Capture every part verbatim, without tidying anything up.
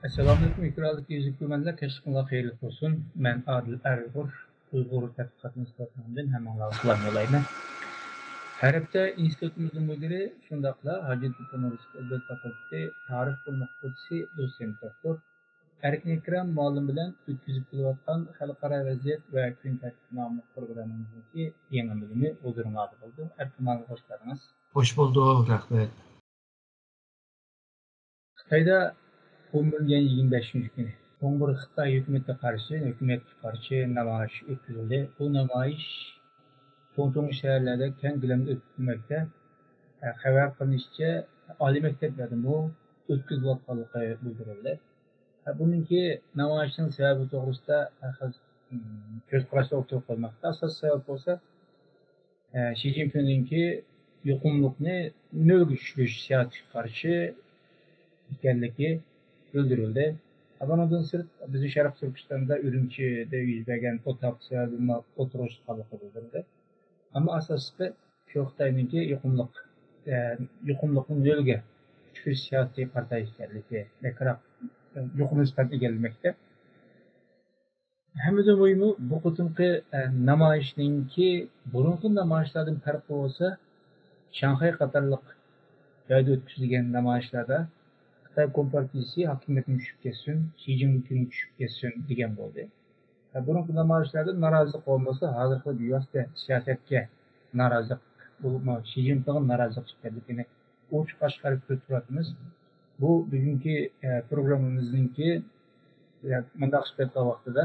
ئەسسالامۇئەلەيكۇم، ئېكرانلىق يۈزلۈك كۆرۈرمەنلەر، كەچلىكىڭلار خەيرلىك بولسۇن. مەن ئادىل ئەرئۇغۇر، ئۇيغۇر تەتقىقات ئىنستىتۇتىنىڭ ھەممىڭلارغا سالام يوللايمەن. ھەر ھەپتە ئىنستىتۇتىمىزنىڭ مۇدىرى، شۇنداقلا ھاجەتتىن ئۇنىۋېرسىتېتى ئەدەبىيات فاكۇلتېتى تارىخ بۆلۈمى ئوقۇتقۇچىسى، دوتسېنت دوكتور ئەركىن ئەكرەم مۇئەللىم بىلەن ئۆتكۈزۈپ كېلىۋاتقان خەلقئارا ۋەزىيەت ۋە كۈن تەرتىپى ناملىق پروگراممىمىزنىڭكى يېڭى بۆلۈمى ھۇزۇرۇڭلاردا بولىدۇ. ئەركىن مۇئەللىم، خوش كەلدىڭىز. خوش بولدۇق، رەھمەت. خىتايدا ئون بىرىنچى ئاينىڭ يىگىرمە بەشىنچى كۈنى چوڭ بىر خىتاي ھۆكۈمىتىگە قارشى، ھۆكۈمەتكە قارشى نامايىش ئۆتكۈزۈلدى. بۇ نامايىش چوڭ-چوڭ شەھەرلەردە كەڭ كۆلەمدە ئۆتكۈزۈلمەكتە. خەۋەر قىلىنىشىچە، ئالىي مەكتەپلەردىمۇ ئۆتكۈزۈلۈۋاتقانلىقى بىلدۈرۈلدى. بۇنىڭكى نامايىشنىڭ سەۋەبى توغرىسىدا ھەر خىل، ئىم، كۆز قاراشلار ئوتتۇرىغا قويۇلماقتا. ئاساسىي سەۋەب بولسا، ئە، شى جىنپىڭنىڭكى يۇقۇملۇقنى نۆلگە چۈشۈرۈش سىياسىتىگە قارشى ئىكەنلىكى بىلدۈرۈلدى. بۇنىڭدىن سىرت، بىزنىڭ شەرقىي تۈركىستاندا ئۈرۈمچىدە يۈز بەرگەن ئوت ئاپىتى سەۋەبىدىن ئوتتۇرىغا چىققانلىقى بىلدۈرۈلدى. ئەمما ئاساسلىقى شۇ خىتاينىڭكى يۇقۇملۇق، ئە، يۇقۇملۇقنى نۆلگە چۈشۈرۈش سىياسىتىگە قارىتا ئىكەنلىكى بەكرەك، ئە، يۇقىرى سۈپەت ئىگىلىمەكتە. ھەممىدىن مۇھىمى، بۇ قېتىمقى، ئە، نامايىشنىڭكى بۇرۇنقى نامايىشلاردىن پەرقى بولسا، شاڭخەي قاتارلىق جايدا ئۆتكۈزۈلگەن نامايىشلاردا خىتاي كومپارتىيىسى ھاكىمىيەتتىن چۈشۈپ كەتسۇن، شى جىنپىڭ چۈشۈپ كەتسۇن دېگەن بولدى. ھە، بۇرۇنقى نامايىشلاردا نارازىلىق بولمىسا، ھازىرقى بىۋاسىتە سىياسەتكە نارازىلىق، بولۇپمۇ شى جىنپىڭغا نارازىلىق چىققانلىقىنى ئوچۇق ئاشكارا كۆرۈپ تۇرۇۋاتىمىز. بۇ بۈگۈنكى، ئە، پروگراممىمىزنىڭكى، ئە، مۇنداق سۈپەتتە ۋاقتىدا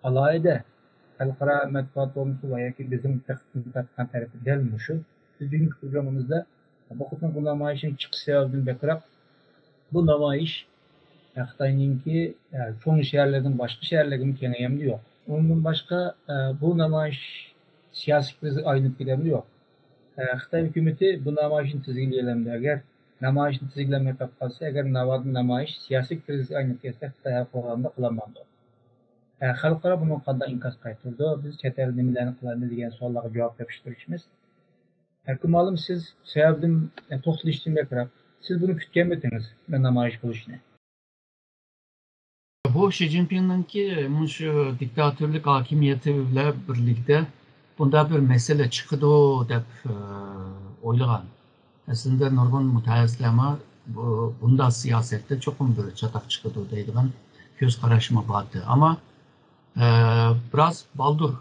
ئالاھىدە خەلقئارا مەتبۇئات بولمىسا ۋە ياكى بىزنىڭ دىققىتىمىزنى تارتقان تەرىپى دەل مۇشۇ. بىز بۈگۈنكى پروگراممىمىزدا بۇ قېتىمقى نامايىشنىڭ چىقىش سەۋەبىدىن بەكرەك، بۇ نامايىش خىتاينىڭكى، ئە، چوڭ شەھەرلىرىدىن باشقا شەھەرلەرگىمۇ كېڭىيەمدۇ يوق. ئۇنىڭدىن باشقا، ئە، بۇ نامايىش سىياسىي كىرىزىسكە ئايلىنىپ كېتەمدۇ يوق. ئە، خىتاي ھۆكۈمىتى بۇ نامايىشنى تىزگىنلىيەلەمدۇ؟ ئەگەر نامايىشنى تىزگىنلەمەي قېلىپ قالسا، ئەگەر ناۋادا نامايىش سىياسىي كىرىزىسكە ئايلىنىپ كەتسە، خىتاي ھەل قىلغاندا قىلالمامدۇ؟ ئە، خەلقئارا بۇنىڭغا قانداق ئىنكاس قايتۇرىدۇ؟ بىز چەت ئەلدە نېمىلەرنى قىلىمىز دېگەن سوئاللارغا جاۋاب تېپىش تىرىشىمىز. ئەركىن مۇئەللىم، سىز سەۋەبىدىن، ئە، توختىلىشتىن بەكرەك، سىز بۇنى كۈتكەنمىدىڭىز، بۇ نامايىش بولۇشىنى؟ بۇ شى جىنپىڭنىڭكى مۇشۇ دىكتاتورلۇق ھاكىمىيىتى بىلەن بىرلىكتە بۇنداق بىر مەسىلە چىقىدۇ دەپ، ئە، ئويلىغان. ئەسلىدە نۇرغۇن مۇتەخەسسىسلەرمۇ بۇ، بۇنداق سىياسەتتە چوقۇم بىر چاتاق چىقىدۇ دەيدىغان كۆز قاراشمۇ بار ئىدى. ئەمما، ئە، بىراز بالدۇر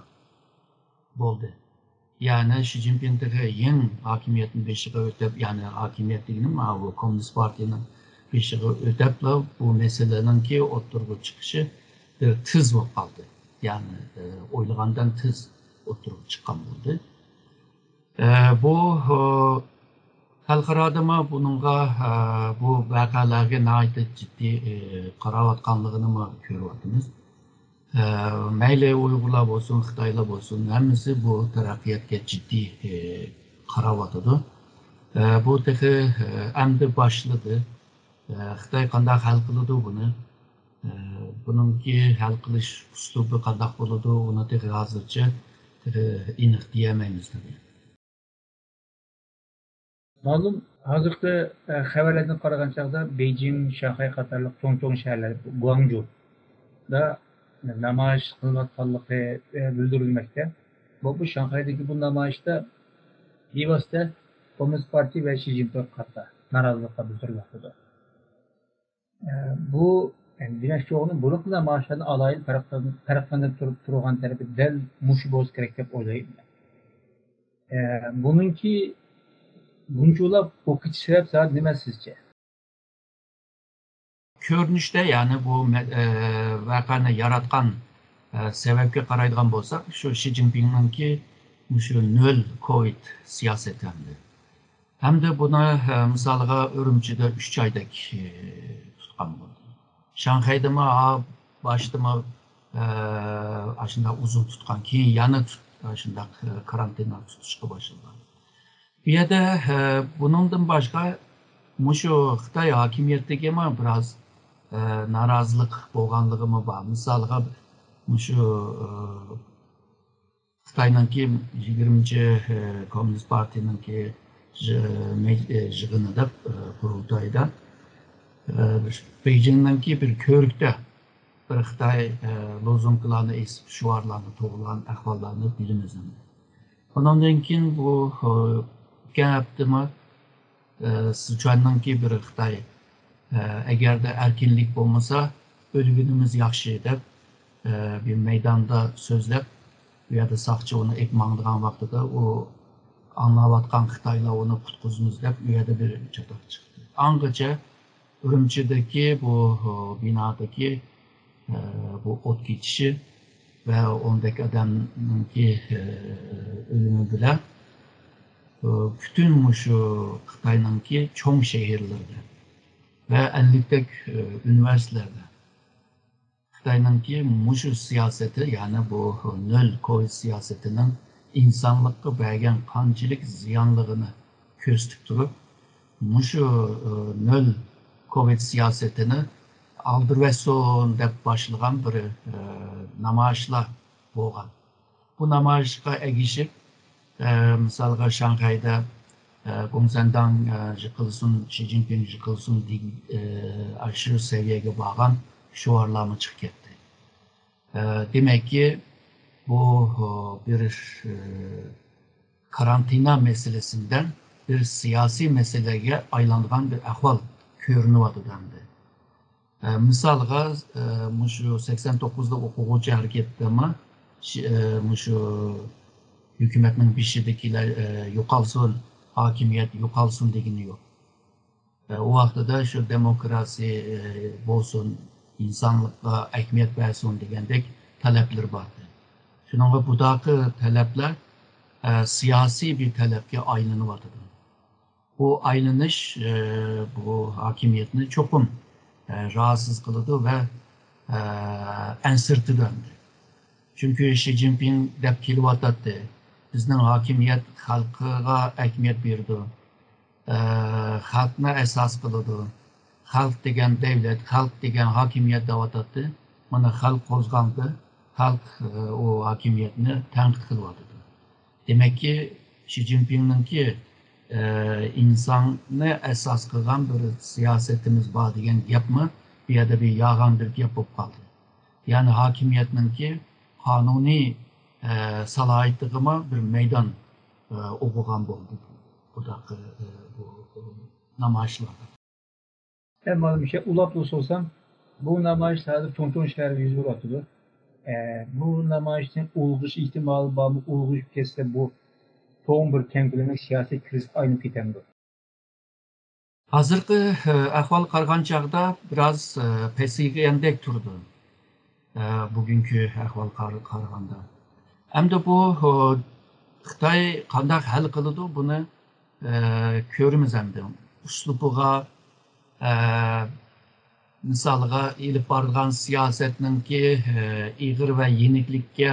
بولدى. يەنى شى جىنپىڭ تېخى يېڭى ھاكىمىيەتنى بېشىغا ئۆتەپ، يەنى ھاكىمىيەت دېگىنىم ماۋۇ كوممۇنىست پارتىيىنىڭ بېشىغا ئۆتەپلا بۇ مەسىلىنىڭكى ئوتتۇرىغا چىقىشى بىر تېز بولۇپ قالدى. يەنى، ئە، ئويلىغاندىن تېز ئوتتۇرىغا چىققان بولدى. ئە، بۇ، ئە، خەلقئارادىمۇ بۇنىڭغا، ئە، بۇ ۋەقەلەرگە ناھايىتى جىددىي، ئە، قاراۋاتقانلىقىنىمۇ كۆرۈۋاتىمىز. ئە، مەيلى ئۇيغۇرلار بولسۇن، خىتايلار بولسۇن، ھەممىسى بۇ تەرەققىياتقا جىددىي، ئە، قاراۋاتىدۇ. ئە، بۇ تېخى، ئە، ئەمدى باشلىدى. ئە، خىتاي قانداق ھەل قىلىدۇ بۇنى؟ ئە، بۇنىڭكى ھەل قىلىش ئۇسلۇبى قانداق بولىدۇ؟ ئۇنى تېخى ھازىرچە تېخى ئېنىق دېيەلمەيمىز تېخى. مەلۇم، ھازىرقى، ئە، خەۋەرلەردىن قارىغان چاغدا بېيجىڭ، شاڭخەي قاتارلىق چوڭ-چوڭ شەھەرلەر، گۇاڭجۇدا نامايىش قىلىنىۋاتقانلىقى، ئە، بىلدۈرۈلمەكتە. بۇ، بۇ شاڭخەيدىكى بۇ نامايىشتا بىۋاسىتە كوممۇنىست پارتىيە ۋە شى جىنپىڭغا قارىتا نارازىلىقلار بىلدۈرۈلۈۋاتىدۇ. ئە، بۇ، ئە، دېمەكچى بولغىنىم، بۇرۇنقى نامايىشلاردىن ئالاھىدە پەرقلەن-، پەرقلىنىپ تۇرۇپ تۇرغان تەرىپى دەل مۇشۇ بولسا كېرەك دەپ ئويلايمەن. ئە، بۇنىڭكى بۇنچىۋالا بولۇپ كېتىش سەۋەب زادى نېمە سىزچە؟ كۆرۈنۈشتە، يەنى بۇ مە-، ئە، ۋەقەنى ياراتقان، ئە، سەۋەبكە قارايدىغان بولساق، شۇ شى جىنپىڭنىڭكى مۇشۇ نۆل كوۋىد سىياسىتى ھەمدە. ھەمدە بۇنى، ئە، مىسالغا ئۈرۈمچىدە ئۈچ ئايدەك، ئە، تۇتقان بولدى. شاڭخەيدىمۇ ھا، باشتىمۇ، ئە، ئاشۇنداق ئۇزۇن تۇتقان، كېيىن يەنە تۇت-، ئاشۇنداق، ئە، كارانتىندا تۇتۇشقا باشلىغان. بۇ يەردە، ئە، بۇنىڭدىن باشقا مۇشۇ خىتاي ھاكىمىيىتىگىمۇ بىراز، ئە، نارازىلىق بولغانلىقىمۇ بار. مىسالغا، مۇشۇ، ئە، خىتاينىڭكى يىگىرمىنچى، ئە، كوممۇنىست پارتىيىنىڭكى يىغ-، مەج-، ئە، يىغىنىدا، ئە، قۇرۇلتايدا بېيجىڭنىڭكى بىر كۆۋرۈكتە بىر خىتاي لوزۇنكىلارنى ئېسىپ، شوئارلارنى توۋلىغان ئەھۋاللارنى بىلىمىز. ئۇنىڭدىن كېيىن بۇ ئۆتكەن ھەپتىمۇ سىچۈەننىڭكى بىر خىتاي، ئەگەردە ئەركىنلىك بولمىسا، ئۆلگىنىمىز ياخشى دەپ، بىر مەيداندا سۆزلەپ، ئۇ يەردە ساقچى ئۇنى ئېلىپ ماڭىدىغان ۋاقتىدا، ئۇ ئاڭلاۋاتقان خىتايلار ئۇنى قۇتقۇزىمىز دەپ، ئۇ يەردە بىر چاتاق چىقتى. ئاڭغىچە ئۈرۈمچىدىكى بۇ بىنادىكى بۇ ئوت كېتىشى ۋە ئوندەك ئادەمنىڭكى ئۆلۈمى بىلەن پۈتۈن مۇشۇ خىتاينىڭكى چوڭ شەھەرلىرىدە ۋە ئەللىكتەك ئۇنىۋېرسىتېتلەردە خىتاينىڭكى مۇشۇ سىياسىتى، يەنى بۇ نۆل كوۋىد سىياسىتىنىڭ ئىنسانلىققا بەرگەن قانچىلىك زىيانلىقىنى كۆرسىتىپ تۇرۇپ، مۇشۇ نۆل كوۋىد سىياسىتىنى ئالدۇرۇۋەتسۇن دەپ باشلىغان بىر نامايىشلار بولغان. بۇ نامايىشقا ئەگىشىپ، مىسالغا شاڭخەيدە گوڭسەنداڭ يىقىلسۇن، شى جىنپىڭ يىقىلسۇن دېگەن ئاشۇ سەۋىيەگە بارغان شوئارلارمۇ چىقىپ كەتتى. دېمەككى، بۇ بىر كارانتىنا مەسىلىسىدىن بىر سىياسىي مەسىلىگە ئايلانغان بىر ئەھۋال كۆرۈنۈۋاتىدۇ ئەمدى. مىسالغا، مۇشۇ سەكسەن توققۇزدا ئوقۇغۇچى ھەرىكەتتىمۇ مۇشۇ ھۆكۈمەتنىڭ بېشىدىكىلەر يوقالسۇن، ھاكىمىيەت يوقالسۇن دېگىنى يوق. ئۇ ۋاقتىدا شۇ دېموكراتىيە بولسۇن، ئىنسانلىققا ئەھمىيەت بەرسۇن دېگەندەك تەلەپلىرى بار ئىدى. شۇنىڭغا بۇنداق تەلەپلەر سىياسىي بىر تەلەپكە ئايلىنىۋاتىدۇ. بۇ ئايلىنىش بۇ ھاكىمىيەتنى چوقۇم راھەتسىز قىلىدۇ ۋە ئەنسىرىتىدۇ ئەمدى. چۈنكى شى جىنپىڭ دەپ كېلىۋاتاتتى، بىزنىڭ ھاكىمىيەت خەلققە ئەھمىيەت بېرىدۇ، خەلقنى ئاساس قىلىدۇ، خەلق دېگەن دەۋلەت، خەلق دېگەن ھاكىمىيەت دەۋاتاتتى. مانا خەلق قوزغاندى، خەلق ئۇ ھاكىمىيەتنى تەنقىد قىلىۋاتىدۇ. دېمەككى، شى جىنپىڭنىڭكى ئىنساننى ئاساس قىلغان بىر سىياسىتىمىز بار دېگەن گەپمۇ بۇ يەردە بىر يالغان بىر گەپ بولۇپ قالدى. يەنى ھاكىمىيەتنىڭكى قانۇنىي سالاھىيىتىغىمۇ بىر مەيدان ئوغرىغان بولدى بۇ نامايىشلاردا. ئەمما مۇشۇ ئۇلاپلا سورىسام، بۇ نامايىش ھازىر چوڭ چوڭ شەھەردە يۈز بېرىۋاتىدۇ. بۇ نامايىشنى ئۇلغىش ئېھتىمالى بارمۇ؟ ئۇلغىشىپ كەتسە، بۇ چوڭ بىر كەڭ كۆلەملىك سىياسىي كىرىزىسكە ئايلىنىپ كېتەمدۇ؟ ھازىرقى ئەھۋالغا قارىغان چاغدا بىراز پەسىيگەندەك تۇرىدۇ، بۈگۈنكى ئەھۋالغا قارىغاندا. ئەمدى بۇ خىتاي قانداق ھەل قىلىدۇ، بۇنى كۆرىمىز ئەمدى. ئۇسلۇبىغا، مىسالغا ئېلىپ بارىدىغان سىياسەتنىڭكى ئېغىر ۋە يېنىكلىككە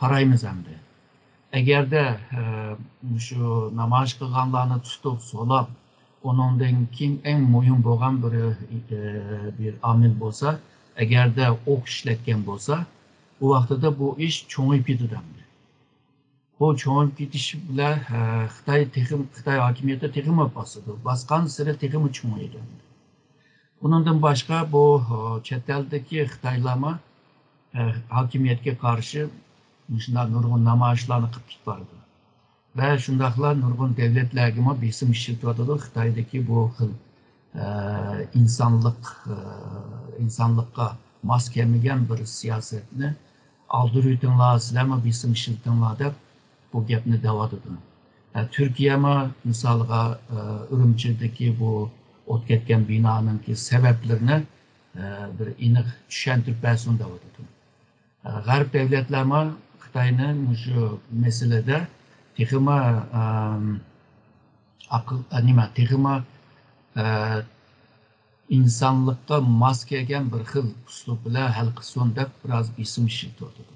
قارايمىز ئەمدى. ئەگەردە مۇشۇ نامايىش قىلغانلارنى تۇتۇپ سولاپ، ئۇنىڭدىن كېيىن ئەڭ مۇھىم بولغان بىر بىر ئامىل بولسا، ئەگەردە ئوق ئىشلەتكەن بولسا، ئۇ ۋاقتىدا بۇ ئىش چوڭىيىپ كېتىدۇ ئەمدى. بۇ چوڭىيىپ كېتىش بىلەن خىتاي تېخىمۇ، خىتاي ھاكىمىيىتى تېخىمۇ باسىدۇ. باسقانسېرى تېخىمۇ چوڭىيىدۇ. بۇنىڭدىن باشقا بۇ چەت ئەلدىكى خىتايلارمۇ ھاكىمىيەتكە قارشى مۇشۇنداق نۇرغۇن نامايىشلارنى قىلىپ كېتىپ بارىدۇ. ۋە شۇنداقلا نۇرغۇن دۆلەتلەرگىمۇ بېسىم ئىشلىتىۋاتىدۇ. خىتايدىكى بۇ خىل ئىنسانلىق، ئىنسانلىققا ماس كەلمىگەن بىر سىياسەتنى ئالدۇرۇۋېتىڭلار، سىلەرمۇ بېسىم ئىشلىتىڭلار دەپ بۇ گەپنى دەۋاتىدۇ. تۈركىيەمۇ مىسالغا ئۈرۈمچىدىكى بۇ ئوت كەتكەن بىنانىڭكى سەۋەبلىرىنى بىر ئېنىق چۈشەندۈرۈپ بەرسۇن دەۋاتىدۇ. غەرب دۆلەتلەرمۇ خىتاينى مۇشۇ مەسىلىدە تېخىمۇ ئاقىل، نېمە، تېخىمۇ ئىنسانلىققا ماس كەلگەن بىر خىل ئۇسلۇب بىلەن ھەل قىلسۇن دەپ بىراز بېسىم ئىشلىتىۋاتىدۇ.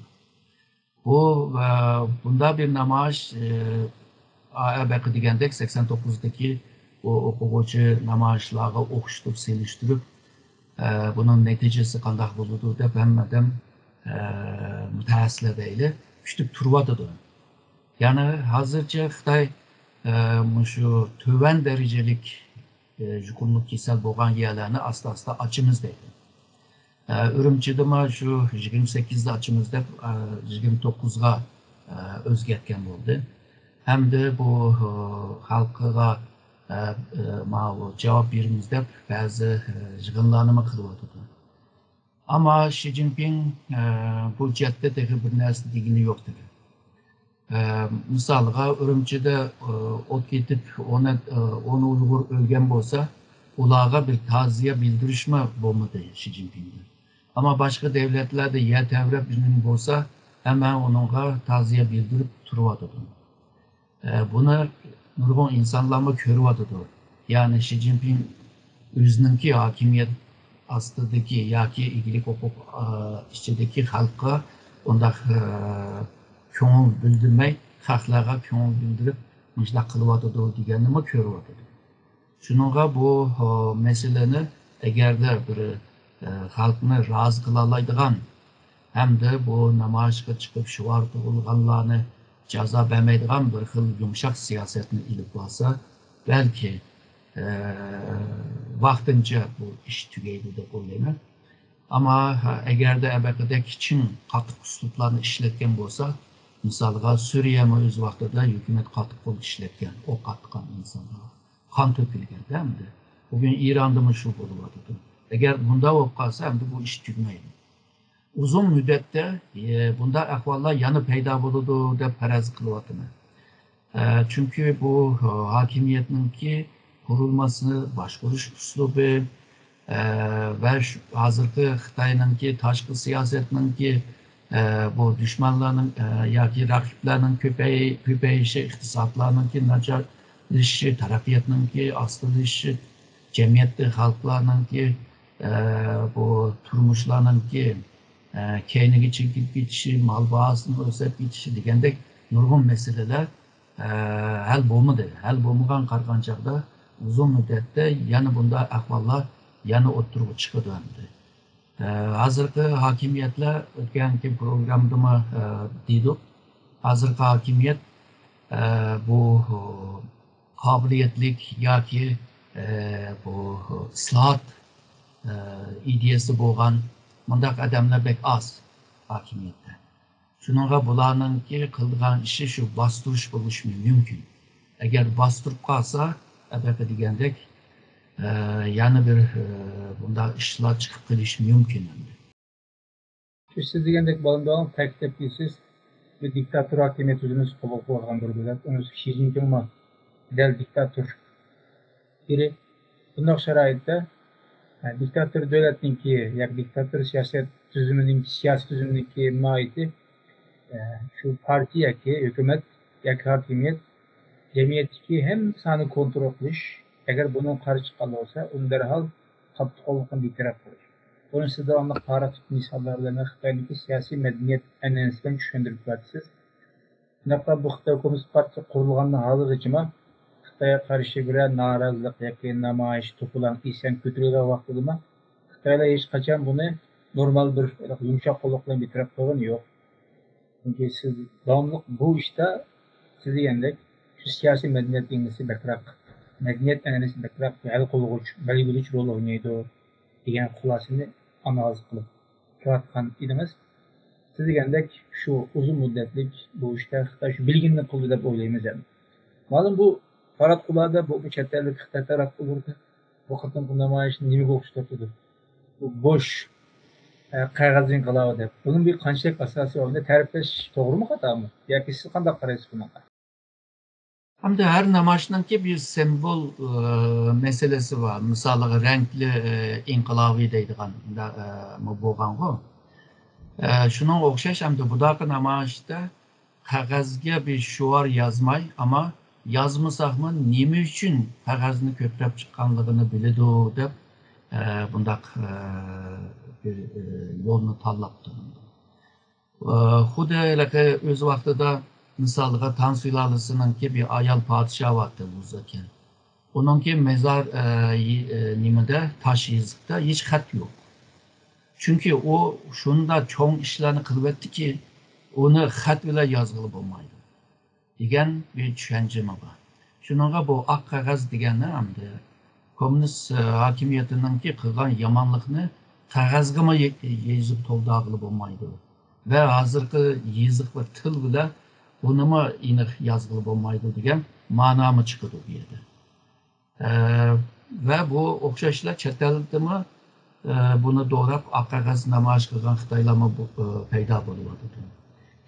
بۇ بۇنداق بىر نامايىش ئەبەقى دېگەندەك سەكسەن توققۇزدىكى بۇ ئوقۇغۇچى نامايىشلارغا ئوخشىتىپ سېلىشتۇرۇپ، بۇنىڭ نەتىجىسى قانداق بولىدۇ دەپ ھەممە ئادەم مۇتەخەسسىسلەر دەيلى كۈتۈپ تۇرۇۋاتىدۇ. يەنى ھازىرچە خىتاي مۇشۇ تۆۋەن دەرىجىلىك يۇقۇملۇق كېسەل بولغان يەرلەرنى ئاستا-ئاستا ئاچىمىز دەيدۇ. ئە، ئۈرۈمچىدىمۇ شۇ يىگىرمە سەككىزدە ئاچىمىز دەپ، ئە، يىگىرمە توققۇزغا، ئە، ئۆزگەرتكەن بولدى. ھەمدە بۇ، ئە، خەلقىگە، ئە، ئە، ماۋۇ جاۋاب بېرىمىز دەپ بەزى، ئە، يىغىنلارنىمۇ قىلىۋاتىدۇ. ئەمما شى جىنپىڭ، ئە، بۇ جەھەتتە تېخى بىر نەرسە دېگىنى يوق دېدى. ئە، مىسالغا، ئۈرۈمچىدە، ئە، ئوت كېتىپ، ئون، ئە، ئون ئۇيغۇر ئۆلگەن بولسا، ئۇلارغا بىر تازىيە بىلدۈرۈشمۇ بولمىدى شى جىنپىڭدىن. ئەمما باشقا دۆلەتلەردە يەر تەۋرەپ نېمە بولسا، ھەممە ئۇنىڭغا تازىيە بىلدۈرۈپ تۇرۇۋاتىدۇ. ئە، بۇنى نۇرغۇن ئىنسانلارمۇ كۆرۈۋاتىدۇ. يەنى شى جىنپىڭ ئۆزىنىڭكى ھاكىمىيەت ئاستىدىكى ياكى ئىگىلىك ھوقۇق، ئە، ئىچىدىكى خەلققە ئۇنداق، ئە، كۆڭۈل بىلدۈرمەي، خەقلەرگە كۆڭۈل بىلدۈرۈپ مۇشۇنداق قىلىۋاتىدۇ دېگەننىمۇ كۆرۈۋاتىدۇ. شۇنىڭغا بۇ، ئە، مەسىلىنى ئەگەردە بىر، ئە، خەلقنى رازى قىلالايدىغان ھەمدە بۇ نامايىشقا چىقىپ شوئار تۇغۇلغانلارنى جازا بەرمەيدىغان بىر خىل يۇمشاق سىياسەتنى ئېلىپ بارسا، بەلكى، ئە، ۋاقتىنچە بۇ ئىش تۈگەيدۇ دەپ ئويلايمەن. ئەمما، ئەگەردە ئەبەقىدەك چىڭ، قاتتىق ئۇسلۇبلارنى ئىشلەتكەن بولسا، مىسالغا، سۈرىيەمۇ ئۆز ۋاقتىدا ھۆكۈمەت قاتتىق قول ئىشلەتكەن، ئوق ئاتقان ئىنسانلارغا، قان تۆكۈلگەندە ئەمدى. بۈگۈن ئىراندىمۇ شۇ بولۇۋاتىدۇ. ئەگەر بۇنداق بولۇپ قالسا، ئەمدى بۇ ئىش تۈگىمەيدۇ. ئۇزۇن مۇددەتتە، ئە، بۇنداق ئەھۋاللار يەنە پەيدا بولىدۇ دەپ پەرەز قىلىۋاتىمەن. ئە، چۈنكى بۇ، ئە، ھاكىمىيەتنىڭكى قۇرۇلمىسى، باشقۇرۇش ئۇسلۇبى، ئە، ۋە شۇ ھازىرقى خىتاينىڭكى تاشقى سىياسەتنىڭكى، ئە، بۇ دۈشمەنلەرنىڭ، ئە، ياكى رەقىبلەرنىڭ كۆپەي-، كۆپىيىشى، ئىقتىسادلارنىڭكى ناچارلىشىشى، تەرەققىياتنىڭكى ئاستىلىشىشى، جەمئىيەتتە خەلقلەرنىڭكى، ئە، بۇ تۇرمۇشلارنىڭكى، ئە، كەينىگە چېكىنىپ كېتىشى، مال باھاسىنىڭ ئۆسۈپ كېتىشى دېگەندەك نۇرغۇن مەسىلىلەر، ئە، ھەل بولمىدى. ھەل بولمىغان قارىغان چاغدا ئۇزۇن مۇددەتتە يەنە بۇنداق ئەھۋاللار يەنە ئوتتۇرىغا چىقىدۇ ئەمدى. ئە، ھازىرقى ھاكىمىيەتلەر ئۆتكەنكى پروگراممىدىمۇ، ئە، دېدۇق. ھازىرقى ھاكىمىيەت، ئە، بۇ قابىلىيەتلىك ياكى، ئە، بۇ ئىسلاھات، ئە، ئىدىيەسى بولغان مۇنداق ئادەملەر بەك ئاز ھاكىمىيەتتە. شۇنىڭغا بۇلارنىڭكى قىلىدىغان ئىشى شۇ باستۇرۇش بولۇشى مۇمكىن. ئەگەر باستۇرۇپ قالسا، ئەبەقە دېگەندەك، ئە، يەنە بىر، ئە، بۇنداق ئىشلار چىقىپ قېلىشى مۇمكىن ئەمدى. سىز دېگەندەك، بالىم، تەكىتلەپ كېلىسىز، بىر دىكتاتور ھاكىمىيەت تۈزۈلمىسى قوبۇل قىلىۋاتقان بىر دۆلەت، ئۇنىڭ شى جىنپىڭمۇ دەل دىكتاتور. بىرى، بۇنداق شارائىتتا، ئە، دىكتاتور دۆلەتنىڭكى ياكى دىكتاتور سىياسەت تۈزۈمىنىڭ، سىياسىي تۈزۈمىنىڭكى ماھىيىتى، ئە، شۇ پارتىيە ياكى ھۆكۈمەت ياكى ھاكىمىيەت جەمئىيەتتىكى ھەممە سانى كونترول قىلىش، ئەگەر بۇنىڭغا قارشى چىققان بولسا، ئۇنى دەرھال قاتتىقوللۇقنى بىر تەرەپ قىلىش. بۇنى سىز داۋاملىق تارىخ مىساللار بىلەن خىتاينىڭكى سىياسىي مەدەنىيەت ئەنئەنىسى بىلەن چۈشەندۈرۈپ بېرىسىز. شۇنداقلا بۇ خىتاي كوممۇنىست پارتىيە قۇرۇلغاندىن ھازىرغىچىمۇ خىتايغا قارشى بىرەر نارازىلىق ياكى نامايىش، توپىلاڭ، ئىسيان كۆتۈرۈلگەن ۋاقتىدىمۇ خىتايلار ھېچقاچان بۇنى نورمال بىر يۇمشاق قوللۇق بىلەن بىر تەرەپ قىلغىنى يوق. چۈنكى سىز داۋاملىق بۇ ئىشتا، سىز دېگەندەك، شۇ سىياسىي مەدەنىيەت دېڭىزى بەكرەك، مەدەنىيەت ئەنئەنىسى بەكرەك ھەل قىلغۇچ، بەلگىلىگۈچ رول ئوينايدۇ دېگەن خۇلاسىنى ئانالىز قىلىپ كېلىۋاتقان ئىدىڭىز. سىز دېگەندەك، شۇ ئۇزۇن مۇددەتلىك بۇ ئىشتا خىتاي شۇ بىلگىنىنى قىلدى دەپ ئويلايمىز ئەمدى. مالۇم بۇ تاراتقۇلاردا، بۇ، بۇ چەت ئەللىك خىتاي تاراتقۇلىرىدا بۇ قېتىمقى نامايىش نېمىگە ئوخشاش تۇرىدۇ؟ بۇ بوش، ئە، قەغەز ئىنقىلابى دەپ. بۇنىڭ بىر قانچىلىك ئاساسى بار؟ بۇنى تەرىپلەش توغرىمۇ، خاتامۇ؟ ياكى سىز قانداق قارايسىز بۇنىڭغا؟ ئەمدى ھەر نامايىشنىڭكى بىر سىمۋول، ئە، مەسىلىسى بار. مىسالىغا، رەڭلىك، ئە، ئىنقىلابى دەيدىغان، ئە، بولغانغۇ. ئە، شۇنىڭغا ئوخشاش، ئەمدى بۇداقى نامايىشتا قەغەزگە بىر شوئار يازماي، ئەمما يازمىساقمۇ نېمە ئۈچۈن قەغەزنى كۆپلەپ چىققانلىقىنى بىلىدۇ دەپ، ئە، بۇنداق، ئە، بىر، ئە، يولنى تاللاپتۇ. ئە، خۇددى ھېلىقى ئۆز ۋاقتىدا مىسالغا تاڭ سۇلالىسىنىڭكى بىر ئايال پادىشاھى بارتتى، ۋۇزېكەن. ئۇنىڭكى مەزار، ئە، يى-، ئە، نېمىدە، تاش يېزىقتا ھېچ خەت يوق. چۈنكى ئۇ شۇنداق چوڭ ئىشلارنى قىلىۋەتتىكى، ئۇنى خەت بىلەن يازغىلى بولمايدۇ، دېگەن بىر چۈشەنچىمۇ بار. شۇنىڭغا بۇ ئاق قەغەز دېگەننى ئەمدى كوممۇنىست ھاكىمىيىتىنىڭكى قىلغان يامانلىقىنى قەغەزگىمۇ يېزىپ تولدۇرغىلى بولمايدۇ. ۋە ھازىرقى يېزىق ۋە تىل بىلەن بۇنىمۇ ئېنىق يازغىلى بولمايدۇ دېگەن مانامۇ چىقىدۇ بۇ يەردە. ۋە بۇ ئوخشاشلا چەت ئەلدىمۇ بۇنى دوراپ ئاق قەغەز نامايىش قىلغان خىتايلارمۇ پەيدا بولۇۋاتىدۇ.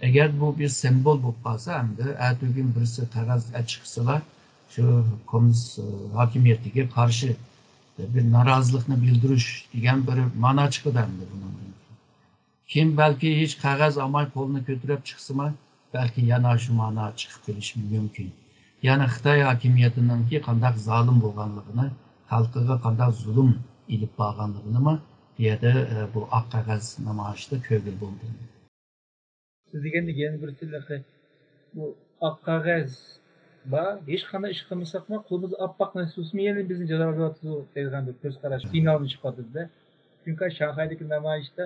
ئەگەر بۇ بىر سىمۋول بولۇپ قالسا، ئەمدى ئەتىگۈن بىرسى قەغەز ئەچىقسىلا، شۇ كوممۇنىست ھاكىمىيەتكە قارشى بىر نارازىلىقنى بىلدۈرۈش دېگەن بىر مانا چىقىدۇ ئەمدى بۇنىڭدىن كېيىن. كىم بەلكى ھېچ قەغەز ئالماي قولىنى كۆتۈرۈپ چىقسىمۇ، بەلكى يەنە شۇ مانا چىقىپ قېلىشى مۇمكىن. يەنى خىتاي ھاكىمىيىتىنىڭكى قانداق زالىم بولغانلىقىنى، خەلقىگە قانداق زۇلۇم ئېلىپ بارغانلىقىنىمۇ بۇ يەردە، ئە، بۇ ئاق قەغەز نامايىشىدا كۆرگىلى بولدى. سىز دېگەندەك يەنە بىر تىللىقى بۇ ئاق قەغەز بار. ھېچقانداق ئىش قىلمىساقمۇ، قولىمىزدا ئاپئاق نەرسە تۇرسىمۇ، يەنە بىزنى جازالاۋاتىدۇ دەيدىغان بىر كۆز قاراش، فىنالمۇ چىقىۋاتىدۇ-دە. چۈنكى شاڭخەيدىكى نامايىشتا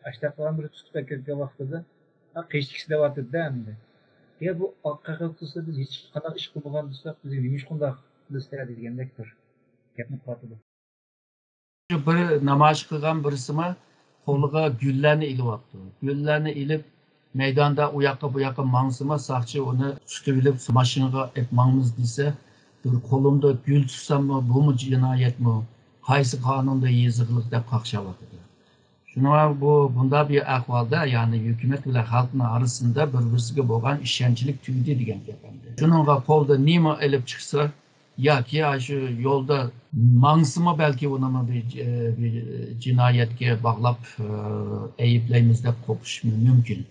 ئاشتاقلىغان بىر تۇتۇپ ئەكەتكەن ۋاقتىدا، ھە، قېچىتكىسى دەۋاتىدۇ-دە ئەمدى. يا بۇ ئاق قەغەز تۇرسا، بىز ھېچقانداق ئىش قىلمىغان تۇرساق، بىزگە نېمە ئىش قانداق دېسە دېگەندەك بىر گەپنى قىلىۋاتىدۇ. بىر نامايىش قىلغان بىرسىمۇ قولىغا گۈللەرنى ئېلىۋاپتۇ. گۈللەرنى ئېلىپ، مەيداندا ئۇ ياققا، بۇ ياققا ماڭسىمۇ، ساقچى ئۇنى تۇتۇۋېلىپ، ماشىنىغا ئېلىپ ماڭىمىز دېسە، بىر قولۇمدا گۈل تۇتساممۇ، بۇمۇ جىنايەتمۇ؟ قايسى قانۇندا يېزىقلىق دەپ قاقشاۋاتىدۇ. شۇنىڭغا بۇ، بۇنداق بىر ئەھۋالدا، يەنى ھۆكۈمەت بىلەن خەلقنىڭ ئارىسىندا بىر-بىرسىگە بولغان ئىشەنچلىك تۈگىدى دېگەن گەپ ئەمدى. شۇنىڭغا قولدا نېمە ئېلىپ چىقسا، ياكى ئاشۇ يولدا ماڭسىمۇ بەلكى ئۇنىمۇ بىر، بىر جىنايەتكە باغلاپ، ئەيىبلەيمىز دەپ قورقۇشى مۇمكىن.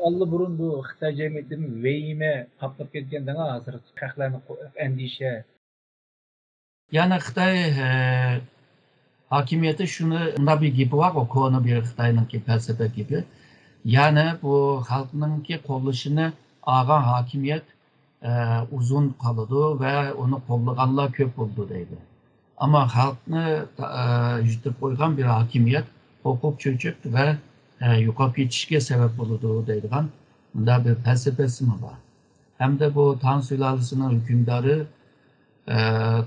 ئاللىبۇرۇن بۇ خىتاي جەمئىيىتىدىن ۋەھىمە قاپلاپ كەتكەن دەڭا ھازىر خەقلەرنى قو-، ئەندىشە. يەنى خىتاي، ئە، ھاكىمىيىتى شۇنى، مۇنداق بىر گېپى بارغۇ، كونا بىر خىتاينىڭكى پەلسەپە گېپى. يەنى بۇ خەلقنىڭكى قوللىشىنى ئالغان ھاكىمىيەت، ئە، ئۇزۇن قالىدۇ ۋە ئۇنى قوللىغانلار كۆپ بولىدۇ دەيدۇ. ئەمما خەلقنى، ئە، يۈتۈپ قويغان بىر ھاكىمىيەت قورقۇپ چۆچۈپ ۋە، ئە، يوقاپ كېتىشكە سەۋەب بولىدۇ دەيدىغان مۇنداق بىر پەلسەپىسىمۇ بار. ھەمدە بۇ تاڭ سۇلالىسىنىڭ ھۆكۈمدارى، ئە،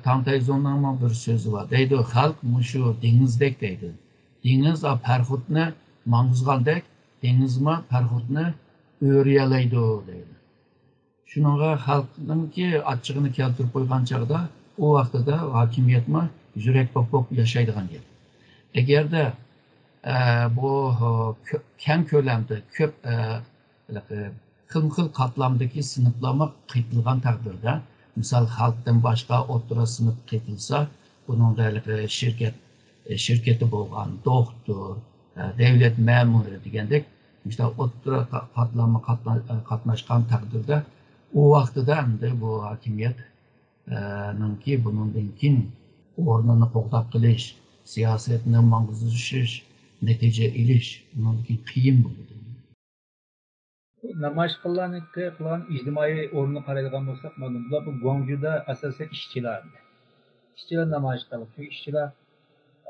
تاڭ تەيزۇڭنىڭمۇ بىر سۆزى بار. دەيدۇ، خەلق مۇشۇ دېڭىزدەك دەيدۇ. دېڭىز، ئا، پەرخۇدنى ماڭغۇزغاندەك، دېڭىزمۇ پەرخۇدنى ئۆرۈيەلەيدۇ دەيدۇ. شۇنىڭغا خەلقنىڭكى ئاچچىقىنى كەلتۈرۈپ قويغان چاغدا، ئۇ ۋاقتىدا ھاكىمىيەتمۇ يۈرەك پوك-پوك ياشايدىغان گەپ. ئەگەردە، ئە، بۇ، كۆ-، كەڭ كۆلەمدە كۆپ، ئە، خىلمۇ خىل قاتلامدىكى سىنىپلارمۇ قېتىلغان تەقدىردە، مىسال، خەلقتىن باشقا ئوتتۇرا سىنىپ قېتىلسا، بۇنىڭدا ھېلىقى شىركەت، شىركىتى بولغان دوختۇر، دەۋلەت مەمۇرى دېگەندەك مۇشۇنداق ئوتتۇرا قا-، قاتلامغا قاتنا-، قاتناشقان تەقدىردە، ئۇ ۋاقتىدا ئەمدى بۇ ھاكىمىيەت، ئە، نىڭكى بۇنىڭدىن كېيىن ئورنىنى قوغداپ قېلىش، سىياسەتنى ماڭغۇزۇشۇش، نەتىجە ئېلىش ئۇنىڭدىن كېيىن قىيىن بولىدۇ. نامايىش قىلغانلارنىڭكى قىلغان ئىجتىمائىي ئورنىنى قارايدىغان بولساق، مانا بۇلار بۇ گۇاڭجۇدا ئاساسەن ئىشچىلار. ئىشچىلار نامايىش قىلىدۇ. چۈنكى ئىشچىلار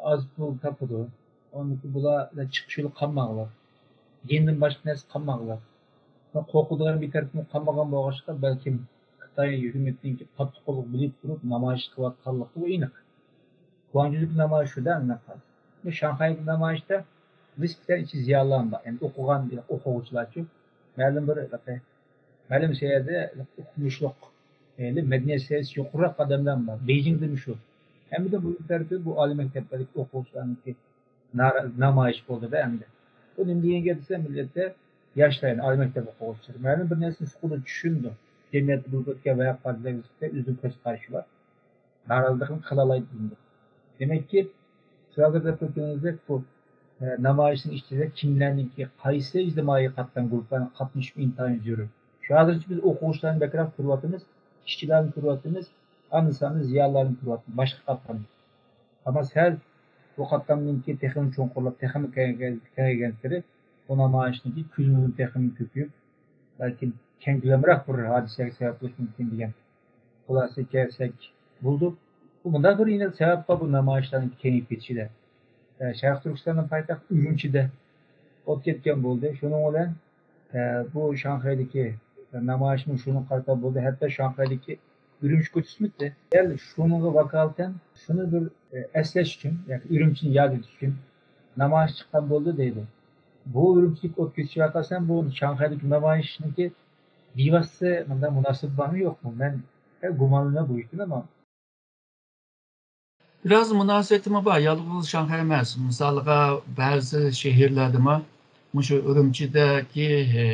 ئاز پۇل تاپىدۇ. ئۇنىڭدىن بۇلار چىقىش يولى قالمىغانلىق. دىندىن باشقا نەرسە قالمىغانلىق. قورقىدىغان بىر تەرىپىمۇ قالمىغان بولغاچقا، بەلكىم خىتاي ھۆكۈمىتىنىڭكى قاتتىقلىقىنى بىلىپ تۇرۇپ نامايىش قىلىۋاتقانلىقى ئېنىق. گۇاڭجۇدىكى نامايىش شۇدا ئەمدى قالدى. بۇ شاڭخەيدىكى نامايىشتا نىسبەتەن ئىچى زىيالىيلار بار. يەنى ئوقۇغان ئوقۇغۇچىلارچۇ. مەلۇم بىر، مەلۇم سەۋىيەدە ئوقۇمۇشلۇق، مەدەنىيەت سەۋىيەسى يۇقىرىراق ئادەملەر بار. بېيجىڭدىمۇ شۇ. ھەممىدىن مۇھىم تەرىپى بۇ ئالىي مەكتەپلەردىكى ئوقۇغۇچىلارنىڭكى نارا-، نامايىش بولدى-دە ئەمدى. بۇ نېمە دېگەن گەپ دېسە، مىللەتتە ياشلار، يەنى ئالىي مەكتەپ ئوقۇغۇچىلىرى مەلۇم بىر نەرسىنى چوقۇم چۈشىنىدۇ. جەمئىيەتتە بولۇپ ئۆتكەن ۋەقەلەرگە نىسبەتەن ئۆزىنىڭ كۆز قارىشى بار. نارازىلىقنى قىلالايدۇ. دېمەككى، سىز ھازىر دەپ ئۆتكىنىڭىزدەك، بۇ، ئە، نامايىشنىڭ ئىچىدە كىملەرنىڭكى، قايسى ئىجتىمائىي قاتلام گۇرۇپپىلارنىڭ قاتنىشىشى ئىنتايىن زۆرۈر. شۇ ھازىرچە بىز ئوقۇغۇچىلارنى بەكرەك كۆرۈۋاتىمىز، ئىشچىلارنى كۆرۈۋاتىمىز، ئاندىن-ساندىن زىيالىيلارنى كۆرۈۋاتىمىز، باشقا قاتلامنى. ئەمما سەل بۇ قاتلامنىڭكى تېخىمۇ چوڭقۇرلاپ، تېخىمۇ كېڭەيگەنسېرى، بۇ نامايىشنىڭكى كۆلىمىمۇ تېخىمۇ كۆپىيىپ، بەلكىم كەڭ كۆلەملىك بىر ھادىسىگە سەۋەب بولۇشى مۇمكىن دېگەن خۇلاسىگە كەلسەك بولىدۇ. بۇ مۇنداق بىر يەنە سەۋەب بار بۇ نامايىشلارنىڭ كېڭىيىپ كېتىشىدە. ئە، شەرقىي تۈركىستاننىڭ پايتەختى ئۈرۈمچىدە ئوت كەتكەن بولدى. شۇنىڭ بىلەن، ئە، بۇ شاڭخەيدىكى نامايىشمۇ شۇنىڭغا قارىتا بولدى. ھەتتا شاڭخەيدىكى ئۈرۈمچى كوچىسىمىتى. دەل شۇنىڭغا ۋاكالىتەن شۇنى بىر، ئە، ئەسلەش ئۈچۈن ياكى ئۈرۈمچىنى ياد ئېتىش ئۈچۈن نامايىش چىققان بولدى دەيدۇ. بۇ ئۈرۈمچىدىكى ئوت كۆچۈش ۋەقەسى ھەم بۇ شاڭخەيدىكى نامايىشنىڭكى بىۋاسىتە مۇنداق مۇناسىۋىتى بارمۇ يوقمۇ؟ مەن، ئە، گۇمانلىنىمەن بۇ ئىشتىن، ئەمما بىراز مۇناسىۋىتىمۇ بار. يالغۇز شاڭخەي ئەمەس. مىسالغا، بەزى شەھەرلەردىمۇ مۇشۇ ئۈرۈمچىدىكى، ئى،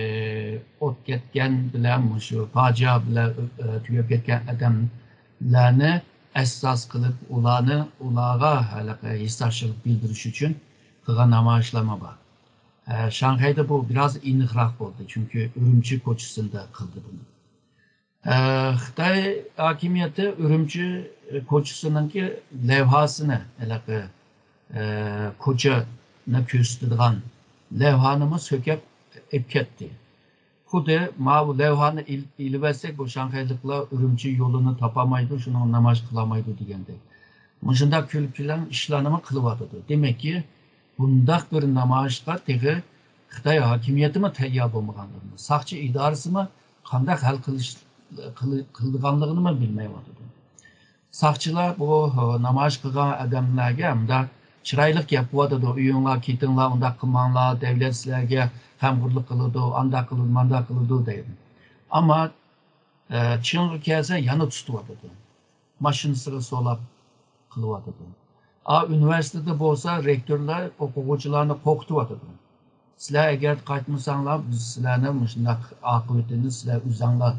ئوت كەتكەن بىلەن، مۇشۇ پاجىئە بىلەن، ئى، تۈگەپ كەتكەن ئادەملەرنى ئەساس قىلىپ، ئۇلارنى، ئۇلارغا ھېلىقى ھېسداشلىق بىلدۈرۈش ئۈچۈن قىلغان نامايىشلارمۇ بار. ئە، شاڭخەيدە بۇ بىراز ئېنىقراق بولدى، چۈنكى ئۈرۈمچى كوچىسىدا قىلدى بۇنى. ئە، خىتاي ھاكىمىيىتى ئۈرۈمچى كوچىسىنىڭكى لەۋھاسىنى، ھېلىقى، ئە، كوچىنى كۆرسىتىدىغان لەۋھانىمۇ سۆكەپ ئېلىپ كەتتى. خۇددى ماۋۇ لەۋھانى ئېل-، ئېلىۋەتسەك، بۇ شاڭخەيلىقلار ئۈرۈمچى يولىنى تاپالمايدۇ، شۇنىڭغا نامايىش قىلالمايدۇ دېگەندەك. مۇشۇنداق كۈلكىلەڭ ئىشلارنىمۇ قىلىۋاتىدۇ. دېمەككى، بۇنداق بىر نامايىشقا تېخى خىتاي ھاكىمىيىتىمۇ تەييار بولمىغانلىقىنى، ساقچى ئىدارىسىمۇ قانداق ھەل قىلىش، قىلى-، قىلىدىغانلىقىنىمۇ بىلمەيۋاتىدۇ. ساقچىلار بۇ، ئە، نامايىش قىلغان ئادەملەرگە مۇنداق چىرايلىق گەپ قىلىۋاتىدۇ، «ئۆيۈڭلار كېتىڭلار، ئۇنداق قىلماڭلار، دەۋلەت سىلەرگە غەمخورلۇق قىلىدۇ، ئانداق قىلىدۇ، مانداق قىلىدۇ» دەيدۇ. ئەمما، ئە، چىڭغا كەلسە يەنە تۇتۇۋاتىدۇ. ماشىنىسىغا سولاپ قىلىۋاتىدۇ. ئا، ئۇنىۋېرسىتېتتا بولسا رېكتورلار ئوقۇغۇچىلارنى قورقۇتۇۋاتىدۇ. «سىلەر ئەگەر قايتمىساڭلار، بىز سىلەرنى مۇشۇنداق ئاقىۋىتىنى سىلەر ئۆزۈڭلار،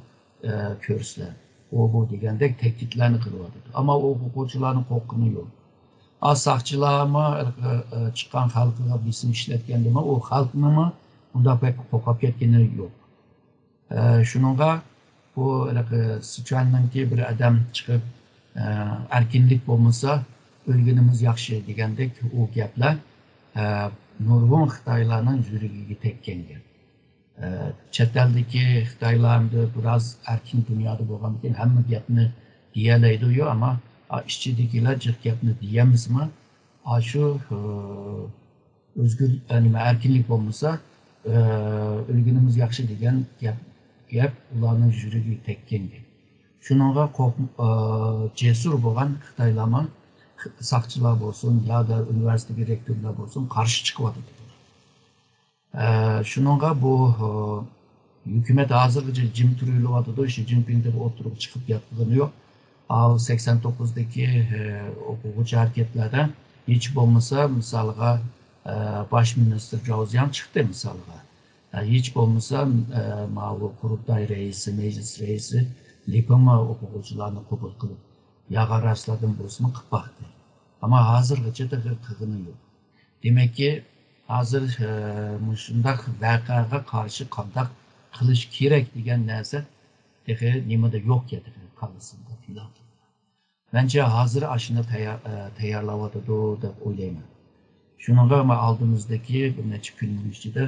ئە، كۆرىسىلەر.» ئۇ بۇ دېگەندەك تەھدىتلەرنى قىلىۋاتىدۇ. ئەمما ئوقۇغۇچىلارنىڭ قورققىنى يوق. ئا، ساقچىلارمۇ، ئە، ئە، چىققان خەلقىگە بېسىم ئىشلەتكەندىمۇ ئۇ خەلقنىڭمۇ ئۇنداق بەك قورقۇپ كەتكىنى يوق. ئە، شۇنىڭغا بۇ ھېلىقى سىچۈەننىڭكى بىر ئادەم چىقىپ، ئە، «ئەركىنلىك بولمىسا، ئۆلگىنىمىز ياخشى» دېگەندەك ئۇ گەپلەر، ئە، نۇرغۇن خىتايلارنىڭ يۈرىكىگە تەگكەن گەپ. ئە، چەت ئەلدىكى خىتايلار ئەمدى بىراز ئەركىن دۇنيادا بولغاندىكىن ھەممە گەپنى دېيەلەيدۇ، ئەمما، ئا، ئىچىدىكىلەر جىق گەپنى دېيەلمىسىمۇ، ئاشۇ، ئە، ئۆزگۈر، ئە، نېمە، ئەركىنلىك بولمىسا، ئە، ئۆلگىنىمىز ياخشى دېگەن گەپ، گەپ ئۇلارنىڭ يۈرىكىگە تەگكەن گەپ. شۇنىڭغا قورق-، ئە، جەسۇر بولغان خىتايلارمۇ، خ-، ساقچىلار بولسۇن، يا دا ئۇنىۋېرسىتېتتىكى رېكتورلار بولسۇن، قارشى چىقىۋاتىدۇ. ئە، شۇنىڭغا بۇ، ئە، ھۆكۈمەت ھازىرغىچە جىم تۇرۇۋېلىۋاتىدۇ، شى جىنپىڭ تېخى ئوتتۇرىغا چىقىپ گەپ قىلغىنى يوق. ئاۋۇ سەكسەن توققۇزدىكى، ئە، ئوقۇغۇچى ھەرىكەتلەردە ھېچ بولمىسا، مىسالغا، ئە، باش مىنىستىر جاۋ زياڭ چىقتى، مىسالغا. ئە، ھېچ بولمىسا، ئە، ماۋۇ قۇرۇلتاي رەئىسى، مەجلىس رەئىسى لى پېڭمۇ ئوقۇغۇچىلارنى قوبۇل قىلىپ، ياغا راسلاردىن بولسىمۇ قىلىپ باقتى. ئەمما ھازىرغىچە تېخى قىلغىنى يوق. دېمەككى، ھازىر، ئە، مۇشۇنداق ۋەقەگە قارشى قانداق قىلىش كېرەك دېگەن نەرسە تېخى نېمىدە يوقكەن، تېخى كاللىسىدا پىلان قىلىنغان. مەنچە ھازىر ئاشۇنى تەييار-، ئە، تەييارلاۋاتىدۇ دەپ ئويلايمەن. شۇنىڭغا مانا ئالدىمىزدىكى بىر نەچچە كۈننىڭ ئىچىدە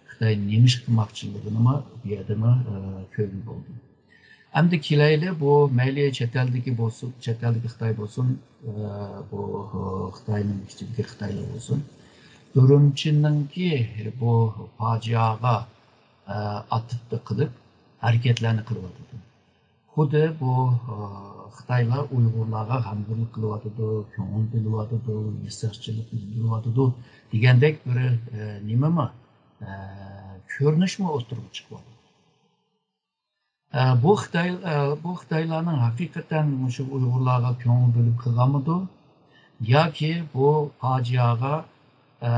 خىتاي نېمە ئىش قىلماقچىلىقىنىمۇ بۇ يەردىمۇ، ئە، كۆرگىلى بولىدۇ. ئەمدى كېلەيلى، بۇ مەيلى چەت ئەلدىكى بولسۇن، چەت ئەلدىكى خىتاي بولسۇن، ئە، بۇ، ئە، خىتاينىڭ ئىچىدىكى خىتايلار بولسۇن، ئۈرۈمچىنىڭكى بۇ پاجىئەگە، ئە، ئاتىتىپ قىلىپ ھەرىكەتلەرنى قىلىۋاتىدۇ. خۇددى بۇ، ئە، خىتايلار ئۇيغۇرلارغا غەمخورلۇق قىلىۋاتىدۇ، كۆڭۈل بۆلۈۋاتىدۇ، ھېسداشچىلىق بىلدۈرۈۋاتىدۇ دېگەندەك بىر، ئە، نېمىمۇ، ئە، كۆرۈنۈشمۇ ئوتتۇرىغا چىقىۋاتىدۇ. ئە، بۇ خىتاي، ئە، بۇ خىتايلارنىڭ ھەقىقەتەن مۇشۇ ئۇيغۇرلارغا كۆڭۈل بۆلۈپ قىلغانمىدۇ؟ ياكى بۇ پاجىئەگە، ئە،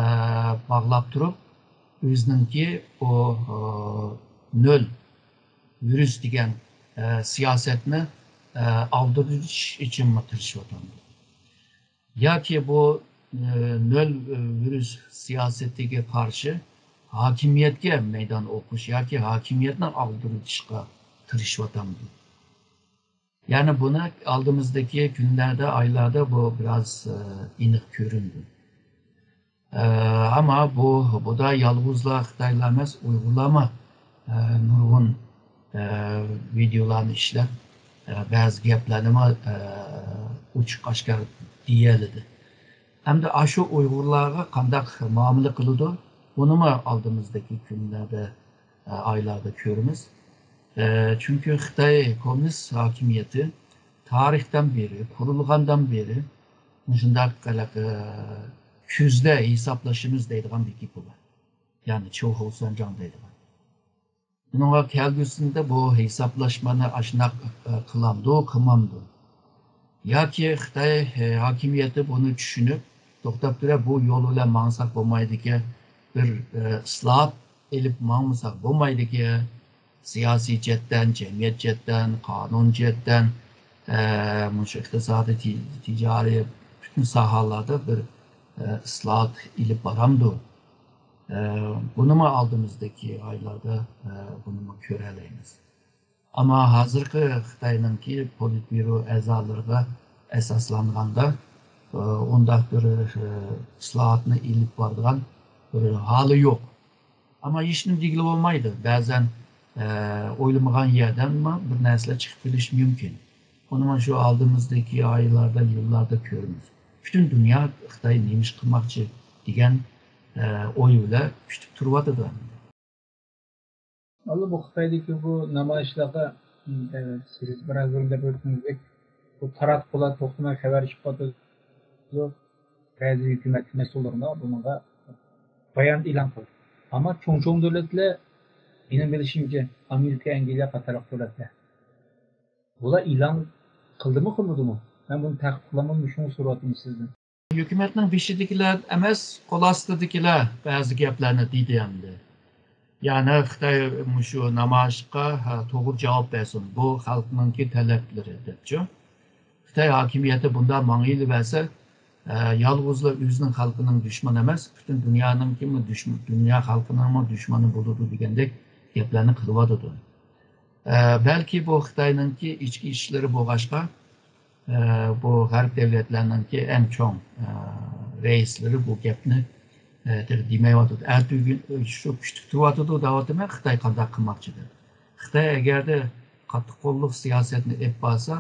باغلاپ تۇرۇپ، ئۆزىنىڭكى بۇ، ئە، نۆل ۋىرۇس دېگەن، ئە، سىياسەتنى، ئە، ئالدىرىش ئۈچۈنمۇ تىرىشىۋاتامدۇ؟ ياكى بۇ، ئە، نۆل، ئە، ۋىرۇس سىياسىتىگە قارشى ھاكىمىيەتكە مەيدان ئوقۇش ياكى ھاكىمىيەتنى ئالدىرىتىشقا تىرىشىۋاتامدۇ؟ يەنى بۇنى ئالدىمىزدىكى كۈنلەردە، ئايلاردا بۇ بىراز، ئە، ئېنىق كۆرۈندى. ئە، ئەمما بۇ، بۇدا يالغۇزلا خىتايلار ئەمەس، ئۇيغۇرلارمۇ، ئە، نۇرغۇن، ئە، ۋىدېئولارنى ئىشلەپ، ئە، بەزى گەپلەرنىمۇ، ئە، ئوچۇق ئاشكارا دېيەلىدى. ئەمدى ئاشۇ ئۇيغۇرلارغا قانداق مۇئامىلە قىلىدۇ، بۇنىمۇ ئالدىمىزدىكى كۈنلەردە، ئە، ئايلاردا كۆرىمىز. ئە، چۈنكى خىتاي كوممۇنىست ھاكىمىيىتى تارىختىن بېرى، قۇرۇلغاندىن بېرى مۇشۇنداق ھېلىقى كۈزدە ھېسابلىشىمىز دەيدىغان بىر گېپى بار. يەنى چيۇخۇسەنجاڭ دەيدىغان. بۇنىڭغا كەلگۈسىدە بۇ ھېسابلاشمىنى ئاشۇنداق، ئە، قىلامدۇ، قىلمامدۇ؟ ياكى خىتاي، ئە، ھاكىمىيىتى بۇنى چۈشىنىپ، توختاپ تۇرۇپ، بۇ يول بىلەن ماڭساق بولمايدىكەن، بىر، ئە، ئىسلاھات ئېلىپ ماڭمىساق بولمايدىكەن، سىياسىي جەھەتتىن، جەمئىيەت جەھەتتىن، قانۇن جەھەتتىن، ئە، مۇشۇ ئىقتىسادىي، تى-، تىجارىي پۈتۈن ساھەلەردە بىر، ئە، ئىسلاھات ئېلىپ بارامدۇ؟ ئە، بۇنىمۇ ئالدىمىزدىكى ئايلاردا، ئە، بۇنىمۇ كۆرەلەيمىز. ئەمما ھازىرقى خىتاينىڭكى پولىتبيۇرو ئەزالىرىغا ئاساسلانغاندا، ئۇنداق بىر ئىسلاھاتنى ئېلىپ بارىدىغان بىر ھالى يوق. ئەمما ھېچنېمە دېگىلى بولمايدۇ. بەزەن ئويلىمىغان يەردىنمۇ بىر نەرسىلەر چىقىپ كېلىشى مۇمكىن. ئۇنىمۇ شۇ ئالدىمىزدىكى ئايلاردا، يىللاردا كۆرىمىز. پۈتۈن دۇنيا خىتاي نېمە ئىش قىلماقچى دېگەن ئوي بىلەن كۈتۈپ تۇرۇۋاتىدۇ ئەمدى. ئاللا بۇ خىتايدىكى بۇ نامايىشلارغا، ئە، سىز بىر ئاز بۇرۇن دەپ ئۆتكىنىڭىزدەك، بۇ تاراتقۇلار توختىماي خەۋەر چىقىپ ئاتىدۇ. بەزى ھۆكۈمەت مەسئۇللىرىمۇ بۇنىڭغا بايان ئېلان قىلدى. ئەمما چوڭ-چوڭ دۆلەتلەر، مېنىڭ بىلىشىمچە، ئامېرىكا، ئەنگلىيە قاتارلىق دۆلەتلەر. بۇلار ئېلان قىلدىمۇ، قىلمىدىمۇ؟ مەن بۇنى تەھقىق قىلالمايمەن، شۇڭا سوراۋاتىمەن سىزدىن. ھۆكۈمەتنىڭ بېشىدىكىلەر ئەمەس، قول ئاستىدىكىلەر بەزى گەپلەرنى دېدى ئەمدى. يەنى خىتاي مۇشۇ نامايىشقا، ھە، توغرا جاۋاب بەرسۇن، بۇ خەلقنىڭكى تەلەپلىرى دەپچۇ. خىتاي ھاكىمىيىتى بۇنداق ماڭىۋېرىۋەرسە، ھە، يالغۇزلا ئۆزىنىڭ خەلقىنىڭ دۈشمىنى ئەمەس، پۈتۈن دۇنيانىڭكىمۇ دۈشمىنى، دۇنيا خەلقىنىڭمۇ دۈشمىنى بولىدۇ دېگەندەك گەپلەرنى قىلىۋاتىدۇ. ئە، بەلكى بۇ خىتاينىڭكى ئىچكى ئىشلىرى بولغاچقا، ئە، بۇ غەرب دۆلەتلەرنىڭكى ئەڭ چوڭ، ئە، رەئىسلىرى بۇ گەپنى، ئە، تېخى دېمەيۋاتىدۇ. ئەتىگۈن شۇ كۈتۈپ تۇرۇۋاتىدۇ دەۋاتىمەن، خىتاي قانداق قىلماقچى دەپ. خىتاي ئەگەردە قاتتىق قوللۇق سىياسەتنى ئېلىپ بارسا،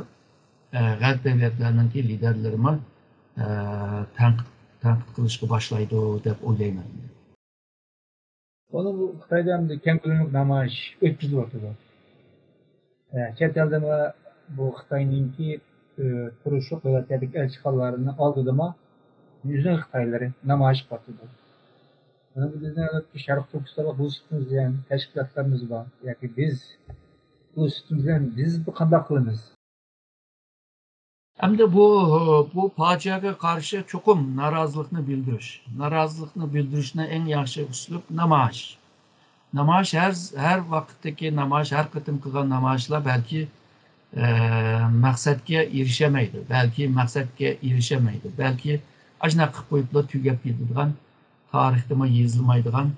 ئە، غەرب دۆلەتلەرنىڭكى لىدەرلىرىمۇ، ئە، تەنقىد، تەنقىد قىلىشقا باشلايدۇ دەپ ئويلايمەن. ئۇنىڭ بۇ خىتايدا ئەمدى كەڭ كۆلەملىك نامايىش ئۆتكۈزۈلۈۋاتىدۇ. ئە، چەت ئەلدىمۇ بۇ خىتاينىڭكى، ئە، تۇرۇشلۇق دۆلەتلەردىكى ئەلچىخانىلارنىڭ ئالدىدىمۇ يۈزلىگەن خىتايلىرى نامايىش قىلىۋاتىدۇ. بۇنىڭ بىزنىڭ ئەلۋەتتە شەرقىي تۈركىستاندا بۇ سۈپىتىمىز بىلەن تەشكىلاتلىرىمىز بار. ياكى بىز بۇ سۈپىتىمىز بىلەن بىز بۇ قانداق قىلىمىز؟ ئەمدى بۇ، بۇ پاجىئەگە قارشى چوقۇم نارازىلىقنى بىلدۈرۈش. نارازىلىقنى بىلدۈرۈشنىڭ ئەڭ ياخشى ئۇسۇلى نامايىش. نامايىش ھەر، ھەر ۋاقىتتىكى نامايىش، ھەر قېتىم قىلغان نامايىشلار بەلكى، ئە، مەقسەتكە ئېرىشەلمەيدۇ. بەلكى مەقسەتكە ئېرىشەلمەيدۇ. بەلكى ئاشۇنداق قىلىپ قويۇپلا تۈگەپ كېتىدىغان، تارىختىمۇ يېزىلمايدىغان،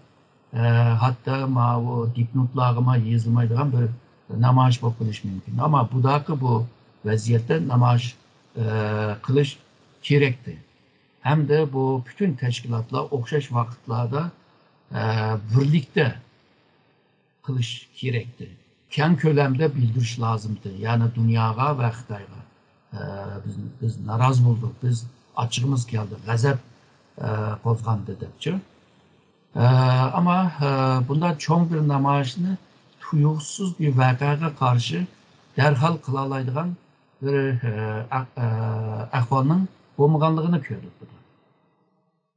ئە، ھەتتا ماۋۇ دىپنوتلارغىمۇ يېزىلمايدىغان بىر نامايىش بولۇپ قېلىشى مۇمكىن. ئەمما بۇداقى بۇ ۋەزىيەتتە نامايىش، ئە، قىلىش كېرەكتى. ھەمدە بۇ پۈتۈن تەشكىلاتلار ئوخشاش ۋاقىتلاردا، ئە، بىرلىكتە قىلىش كېرەكتى. كەڭ كۆلەمدە بىلدۈرۈش لازىمدى، يەنى دۇنياغا ۋە خىتايغا، ئە، بىز، بىز نارازى بولدۇق، بىز ئاچچىقىمىز كەلدى، غەزەپ، ئە، قوزغاندى دەپچۇ. ئە، ئەمما، ئە، بۇنداق چوڭ بىر نامايىشنى تۇيۇقسىز بىر ۋەقەگە قارشى دەرھال قىلالايدىغان بىر، ئە، ئە، ئە، ئەھۋالنىڭ بولمىغانلىقىنى كۆردۇق بۇدا.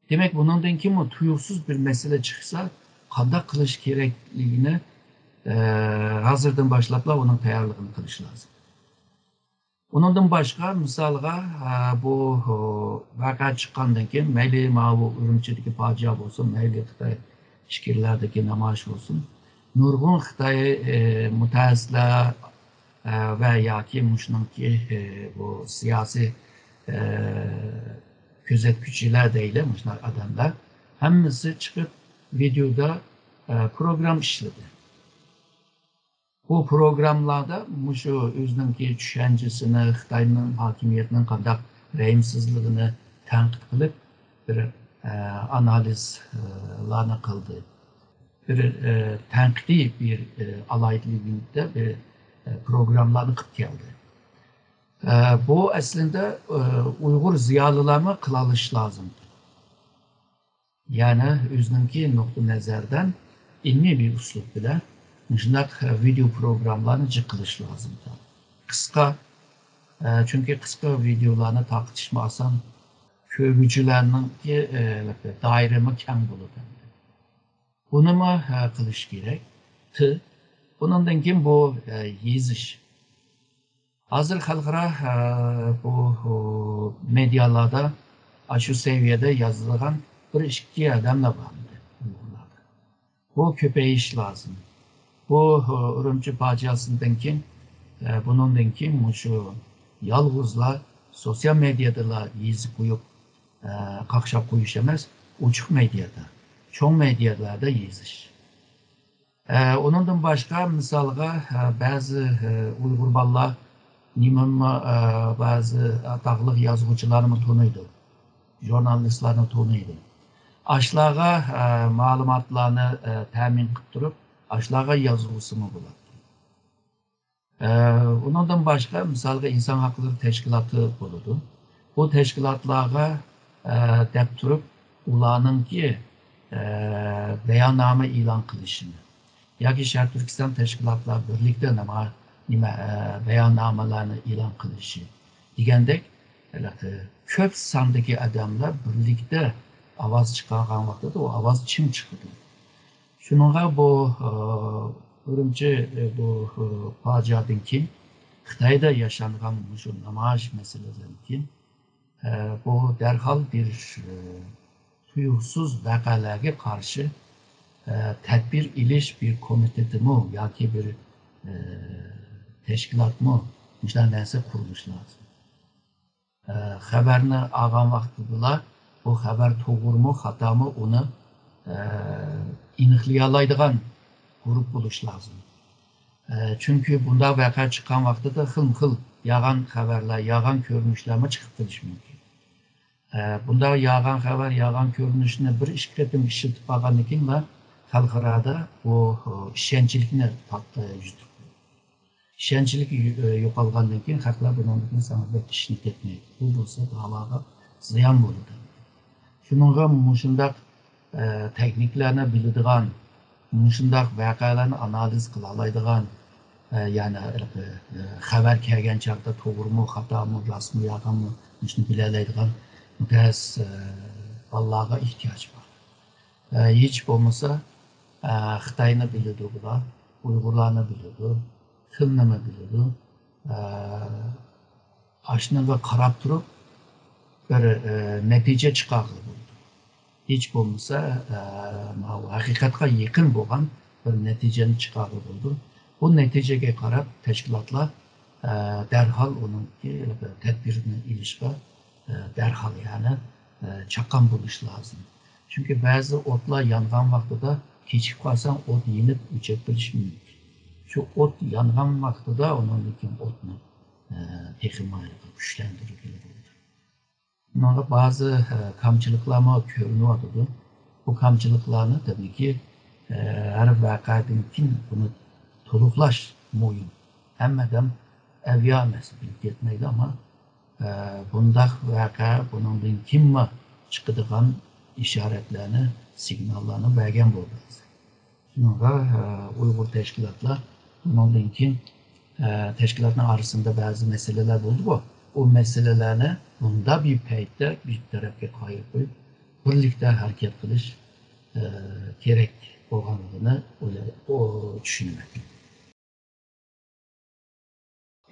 دېمەك، بۇنىڭدىن كېيىنمۇ تۇيۇقسىز بىر مەسىلە چىقسا، قانداق قىلىش كېرەكلىكىنى، ئە، ھازىردىن باشلاپلا ئۇنىڭ تەييارلىقىنى قىلىش لازىم. ئۇنىڭدىن باشقا، مىسالغا، ئە، بۇ، ئۇ، ۋەقە چىققاندىن كېيىن، مەيلى ماۋۇ ئۈرۈمچىدىكى پاجىئە بولسۇن، مەيلى خىتاي ئىچكىرىلەردىكى نامايىش بولسۇن، نۇرغۇن خىتاي، ئە، مۇتەخەسسىسلەر، ئە، ۋە ياكى مۇشۇنىڭكى، ئە، بۇ سىياسىي، ئە، كۆزەتكۈچىلەر دەيلى، مۇشۇنداق ئادەملەر ھەممىسى چىقىپ ۋىدېودا، ئە، پروگرامما ئىشلىدى. بۇ پروگراممىلاردا مۇشۇ ئۆزىنىڭكى چۈشەنچىسىنى، خىتاينىڭ ھاكىمىيىتىنىڭ قانداق رەھىمسىزلىكىنى تەنقىد قىلىپ، بىر، ئە، ئانالىزلارنى قىلدى. بىر، ئە، تەنقىدىي بىر، ئە، ئالاھىدىلىكتە بىر، ئە، پروگراممىلارنى قىلىپ كەلدى. ئە، بۇ ئەسلىدە، ئە، ئۇيغۇر زىيالىيلارمۇ قىلالىشى لازىم. يەنى ئۆزىنىڭكى نۇقتىئى نەزەردىن ئىلمىي بىر ئۇسلۇب بىلەن مۇشۇنداق ۋىدېئو پروگراممىلارنى جىق قىلىشى لازىم. قىسقا، ئە، چۈنكى قىسقا ۋىدېئولارنى تارقىتىشمۇ ئاسان، كۆرگۈچىلەرنىڭكى، ئە، دائىرىمۇ كەڭ بولىدۇ. بۇنىمۇ، ئە، قىلىش كېرەك. تى. بۇنىڭدىن كېيىن بۇ، ئە، يېزىش. ھازىر خەلقئارا، ئە، بۇ، بۇ مېدىيالاردا ئاشۇ سەۋىيەدە يازىدىغان بىر ئىككى ئادەملا بار ئەمدى ئۇيغۇرلاردا. بۇ كۆپەيىش لازىم. بۇ، ئە، ئۈرۈمچى پاجىئەسىدىن كېيىن، ئە، بۇنىڭدىن كېيىن مۇشۇ يالغۇزلا سوتسىيال مېدىيادىلا يېزىپ قويۇپ، ئە، قاقشاپ قويۇش ئەمەس، ئوچۇق مېدىيادا، چوڭ مېدىيالاردا يېزىش. ئە، ئۇنىڭدىن باشقا، مىسالغا، ئە، بەزى، ئە، ئۇيغۇر بالىلار نېمىمۇ، ئە، بەزى ئاتاقلىق يازغۇچىلارنىمۇ تونۇيدۇ، ژۇرنالىستلارنى تونۇيدۇ. ئاشۇلارغا، ئە، مەلۇماتلارنى، ئە، تەمىن قىلىپ تۇرۇپ، ئاشۇلارغا يازغۇسىمۇ بولاتتى. ئە، ئۇنىڭدىن باشقا، مىسالغا، ئىنسان ھەقلىرى تەشكىلاتى بولىدۇ. بۇ تەشكىلاتلارغا، ئە، دەپ تۇرۇپ، ئۇلارنىڭكى، ئە، باياننامە ئېلان قىلىشىنى ياكى شەرقىي تۈركىستان تەشكىلاتلار بىرلىكتە نېمە، نېمە، ئە، باياننامىلەرنى ئېلان قىلىشى دېگەندەك، ھېلىقى كۆپ ساندىكى ئادەملەر بىرلىكتە ئاۋاز چىقارغان ۋاقتىدا ئۇ ئاۋاز چىڭ چىقىدۇ. شۇنىڭغا بۇ، ئە، ئۈرۈمچى، ئە، بۇ، ئە، پاجىئەدىن كېيىن خىتايدا ياشانغان مۇشۇ نامايىش مەسىلىلىرىدىن كېيىن، ئە، بۇ دەرھال بىر، ئە، تۇيۇقسىز ۋەقەلەرگە قارشى، ئە، تەدبىر ئېلىش بىر كومىتېتىمۇ ياكى بىر، ئە، تەشكىلاتمۇ مۇشۇنداق نەرسە قۇرۇلۇشى لازىم. ئە، خەۋەرنى ئالغان ۋاقتىدىلا بۇ خەۋەر توغرىمۇ، خاتامۇ، ئۇنى، ئە، ئېنىقلىيالايدىغان گۇرۇپ بولۇش لازىم. ئە، چۈنكى بۇنداق ۋەقە چىققان ۋاقتىدا خىلمۇ خىل يالغان خەۋەرلەر، يالغان كۆرۈنۈشلەرمۇ چىقىپ قېلىشى مۇمكىن. ئە، بۇنداق يالغان خەۋەر، يالغان كۆرۈنۈشنى بىر ئىككى قېتىم ئىشلىتىپ قالغاندىن كېيىنلا خەلقئارادا بۇ، ئۇ، ئىشەنچلىكنى پات-، ئە، يۈزدۈرۈپ قويىدۇ. ئىشەنچلىك يو-، يوقالغاندىن كېيىن خەقلەر بۇنىڭدىن كېيىن ساڭا بەك ئىشىنىپ كەتمەيدۇ. بۇ بولسا داۋاغا زىيان بولىدۇ. شۇنىڭغا مۇشۇنداق، ئە، تېخنىكىلارنى بىلىدىغان، مۇشۇنداق ۋەقەلەرنى ئانالىز قىلالايدىغان، ئە، يەنى، ئە، خەۋەر كەلگەن چاغدا توغرىمۇ، خاتامۇ، راستمۇ، يالغانمۇ، مۇشۇنى بىلەلەيدىغان مۇتەخەسسىس، ئە، بالىلارغا ئېھتىياج بار. ئە، ھېچ بولمىسا، ئە، خىتاينى بىلىدۇ بۇلار، ئۇيغۇرلارنى بىلىدۇ، تىلنىمۇ بىلىدۇ. ئە، ئاشۇنىڭغا قاراپ تۇرۇپ بىر، ئە، نەتىجە چىقارغىلى بولىدۇ. ھېچ بولمىسا، ئە، ماۋۇ ھەقىقەتقە يېقىن بولغان بىر نەتىجىنى چىقارغىلى بولىدۇ. بۇ نەتىجىگە قاراپ تەشكىلاتلار، ئە، دەرھال ئۇنىڭكى تەدبىرىنى ئېلىشقا، ئە، دەرھال، يەنى، ئە، چاققان بولۇش لازىم. چۈنكى بەزى ئوتلار يانغان ۋاقتىدا كېچىكىپ قالساڭ، ئوت يېنىپ ئۆچۈپ قېلىشى مۇمكىن. شۇ ئوت يانغان ۋاقتىدا ئۇنىڭدىن كېيىن ئوتنى، ئە، تېخىمۇ كۈچلەندۈرگىلى بولىدۇ. بۇنىڭغا بەزى، ئە، كامچىلىقلارمۇ كۆرۈنۈۋاتىدۇ. بۇ كامچىلىقلارنى تەبىئىيكى، ئە، ھەر ۋەقەدىن كېيىن بۇنى تولۇقلاش مۇھىم. ھەممە ئادەم ئەۋلىيا ئەمەس، بىلىپ كەتمەيدۇ، ئەمما، ئە، بۇنداق ۋەقە بۇنىڭدىن كېيىنمۇ چىقىدىغان ئىشارەتلەرنى، سىگناللارنى بەرگەن بولىدۇ. شۇنىڭغا، ئە، ئۇيغۇر تەشكىلاتلار بۇنىڭدىن كېيىن، ئە، تەشكىلاتنىڭ ئارىسىدا بەزى مەسىلىلەر بولدىغۇ، ئۇ مەسىلىلەرنى بۇنداق بىر پەيتتە بىر تەرەپكە قايرىپ قويۇپ، بىرلىكتە ھەرىكەت قىلىش، ئە، كېرەك بولغانلىقىنى ئويلا-، ئو-، چۈشىنىمەن.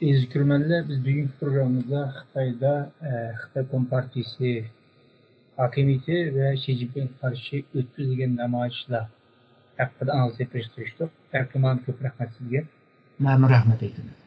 ئەزىز كۆرۈرمەنلەر، بىز بۈگۈنكى پروگراممىمىزدا خىتايدا، ئە، خىتاي كومپارتىيىسى ھاكىمىيىتى ۋە شى جىنپىڭغا قارشى ئۆتكۈزۈلگەن نامايىشلار ھەققىدە ئاڭلىتىپ بېرىشكە تىرىشتۇق. ئەركىن مۇئەللىم، كۆپ رەھمەت سىزگە. مەنمۇ رەھمەت ئېيتىمەن.